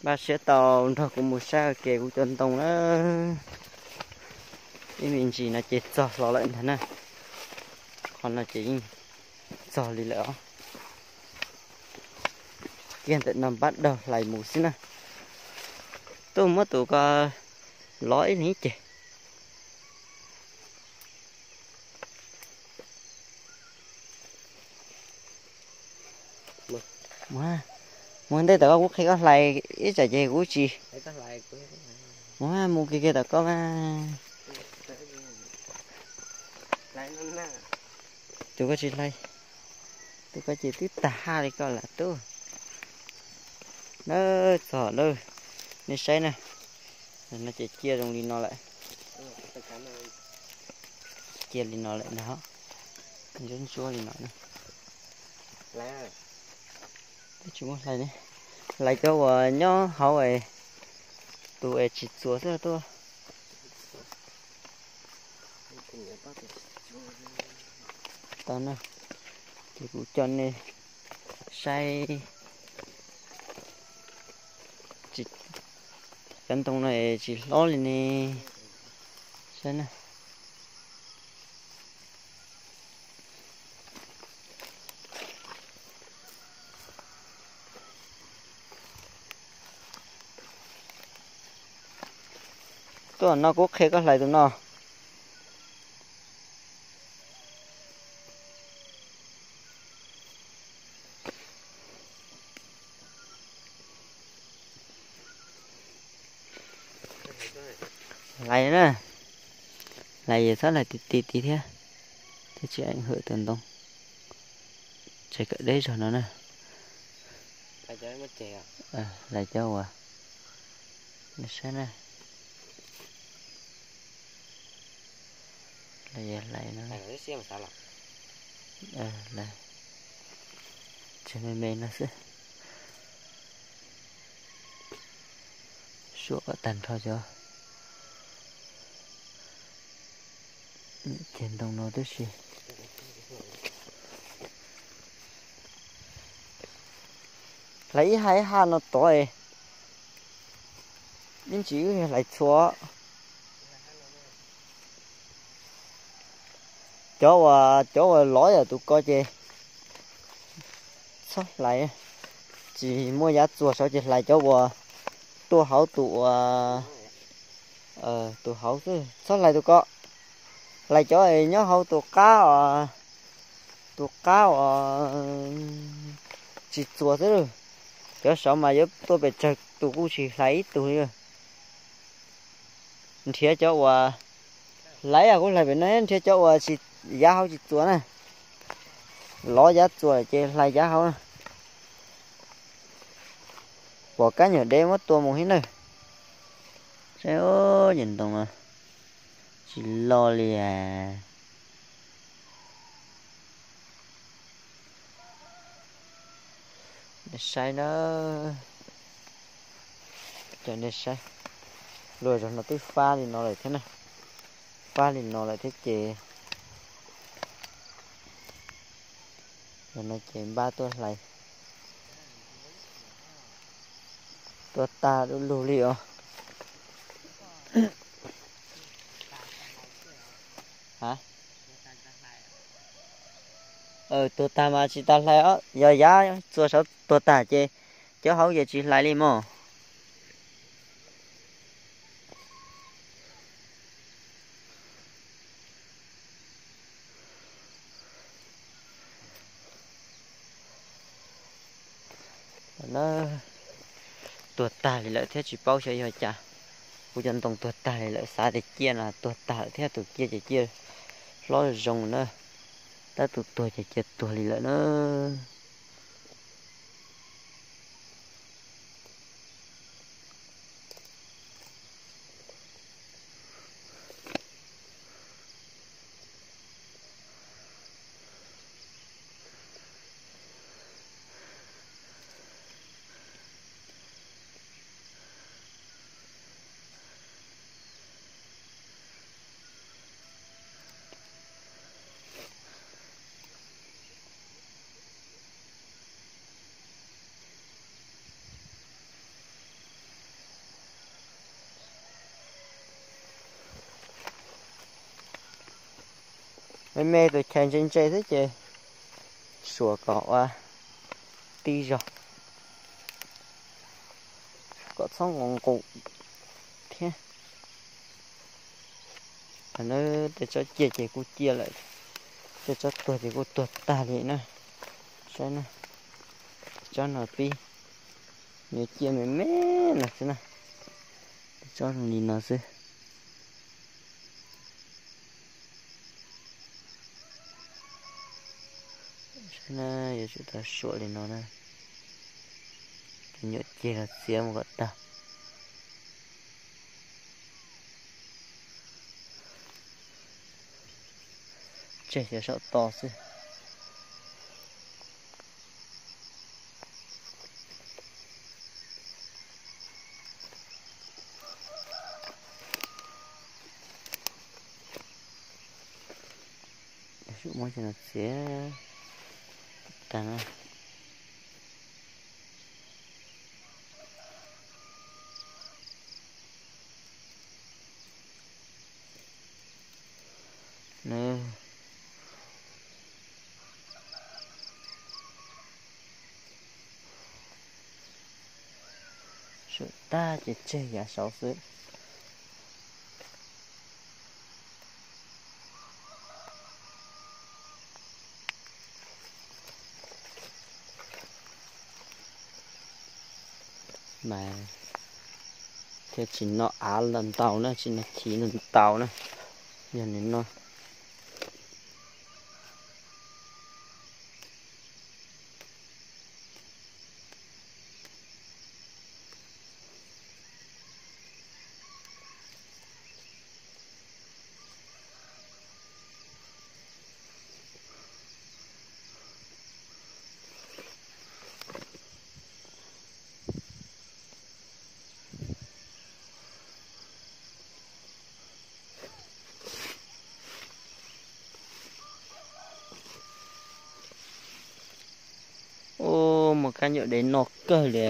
Npaj siab tau nrog kuv mus saib ua ke kuv cov ntoo na. Ib me ntsis no ces txog hlo lawm ntag na. Qhov no ces yeej txog li lawm os. Kiag ntawm no npaj daug hlais mus xwb na. Tuaj muab tus ko lov ib leeg ib ceg. Mus ntej tom koj kuv qhia koj hlais ib tsam ces kuv tsis. Mus mus kiag kiag tom koj mas. Tus koj tsis hlais, tus koj ces twb tag haj li koj lam tub. Na, txog lawm, nej saib na. No ces cia zoo li no lawm. Cia li no lawm ntag. Ntsuab ntsuab li no na. Twb tsis muab hlais ne. Hlais cov uas nyob hauv es, tus es tsis txuas xwb tuaj. Tau na, ces kuv coj nej saib. Cov ntoo no tsis hlob li ne. Saib na. Tuaj no kuv qhia koj hlais tus no. Hlais na, hlais yus txhob hlais ti ti ti thiab, thiaj tsis ảnh hưởng tus ntoo. Tseem kawm deb zog no na. Hlais cov uas, saib na. Hlais no, tseem me me no xwb. Suam kom tag nrho cov ceg ntoo no tib si. Hlais ib ha ib ha no tod, ib ntsis wb hlais txhua. Cov uas, cov uas lov yam tus ko ces txhob hlais, tsis muaj yav txuas saud ces hlais cov uas tuaj hauv tus uas, tus hauv xwb, txhob hlais tus ko. Hlais cov nyob hauv tus qab os, tus qab uas tsis txuas xwb. Cov saud mas yuav tuaj pes tsawg tus kuj tsis hlais ib tug li. Nrhiav cov uas, hlais kuj hlais pem no, nrhiav cov uas tsis, yav hauv tsis txuas na. Lov yav txuas ces hlais yav hauv. Pom kab nyuam dev muab tua mus thiab na. Saib, ceg ntoo no tsis lo li as. Nej saib na, cov nej saib, luag zog no twb fab li no lawm thiab na, fab li no lawm thiab ces, zog no ces npaj tuaj hlais, tuag tag du lug li os. Tuag tag mas tsis tas hlais os, yog yav txuas saud tuag tag ces cov hauv ces tsis hlais li mog. Tuag tag li lawm thiab tsis paub xyov yog cas, kuv cov ntoo tuag tag li lawm, xav tias ciaj no tuag tag lawm thiab, tus ciaj ces ciaj hlob zoo na, tab tus tuag ces ciaj tuag li lawm na. Me tus chais ntse ntse xwb ces suam kom ua tib zog, kom txhob nqus nqus thiab. Qhov no tej tsob ciaj ces kuj ciaj lawm, tej tsob tuag ces kuj tuag tag li na. Saib na, tsob no pib, nws ciaj me me no xwb na, tsob zoo li no xwb. Saib na, yuav tsum tau suam li no na, cov nyuam ceg los txiav mus kom tag. Tseg cov saum toj xwb. Muab cov no txiav tag na. Suam tag ces tseg yav saud xwb. Mas thiaj tsis noj av ntau na, tsis noj chiv ntau na, yog nws noj. Ub, muaj kab nyuam dev noj kawg li,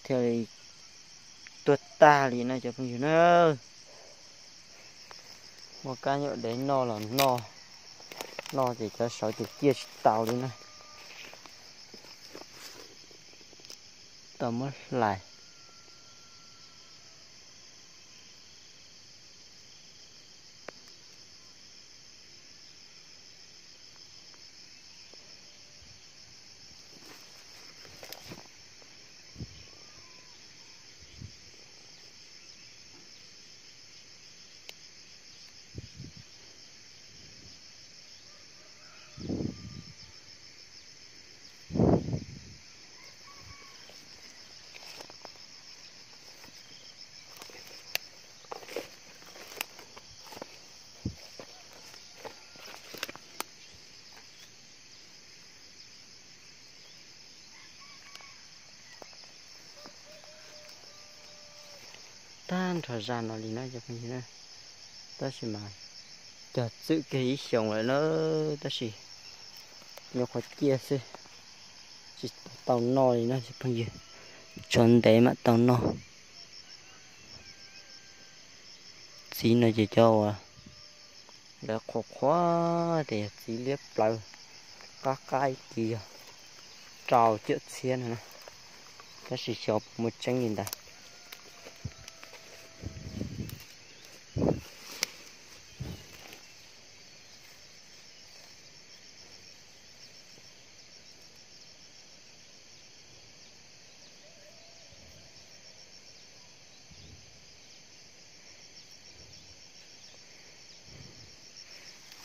thiaj li tuag tag li no cov phooj ywg na. Muaj kab nyuam dev noj los noj, noj ces cov saud ces ciaj tsis tau li na. Tau muab hlais. Tag nrho zaj no li na cov phooj ywg na, tab sis mas cog txwm kiag ib xyoos lawm na, tab sis nyuam qhuav ciaj xwb, tsis tau noj li na cov phooj ywg, tshuav ntev mam tau noj. Txiv no ces cov uas lawv qhuas qhuas tias yog txiv liab plawv, qab qab ib kis yog rau caum txhiab no na, tab sis xyov puas muaj tseeb li ntawd.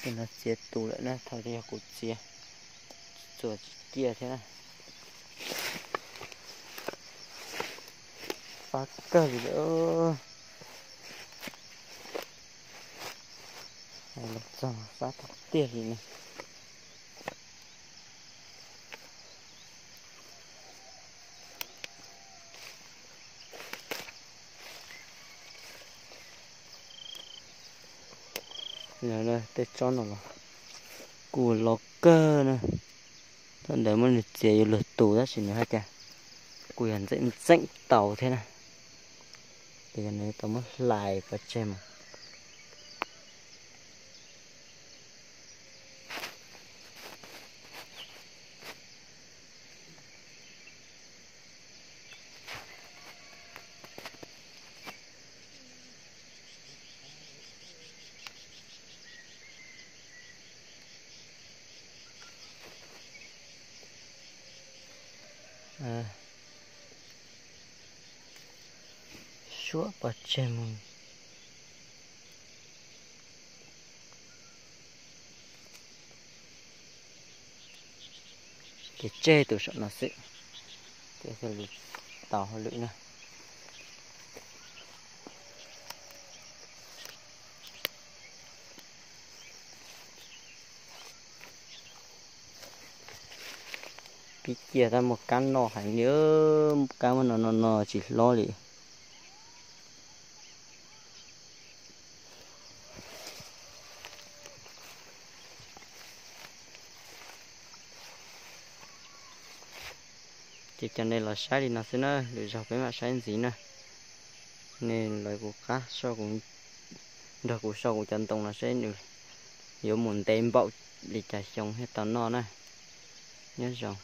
Tus no txiav tus lawm na, thaum twg yog kuv txiav, txuas tsis ciaj thiab na. Fab kawg li lawm. Los txog fab tiag tiag li ne. Tej tsob no los kuj loj kawg na. Thaum ntawd muab nws txiav yuav luag tus tab sis nws haj cas kuj yog ntxeem ntxeem tau thiab na. Ces yog nws tau muab hlais pov tseg mas. Suab pov tseg mus. Ces tseg tus saum no xwb, ces thiaj li tau hauj lwm na. Pib cia tab muaj kab noj heev li, kab muaj no no no tsis hlob li. Ces cov nej los saib li no xwb na, lwm zaug peb mam saib ntxiv na. Nej lawv kuv qab, nrog kuv sau kuv cov ntoo no saib nws yuav mus ntev npaum li cas xyoo thiaj tau noj na. Nyob zoo.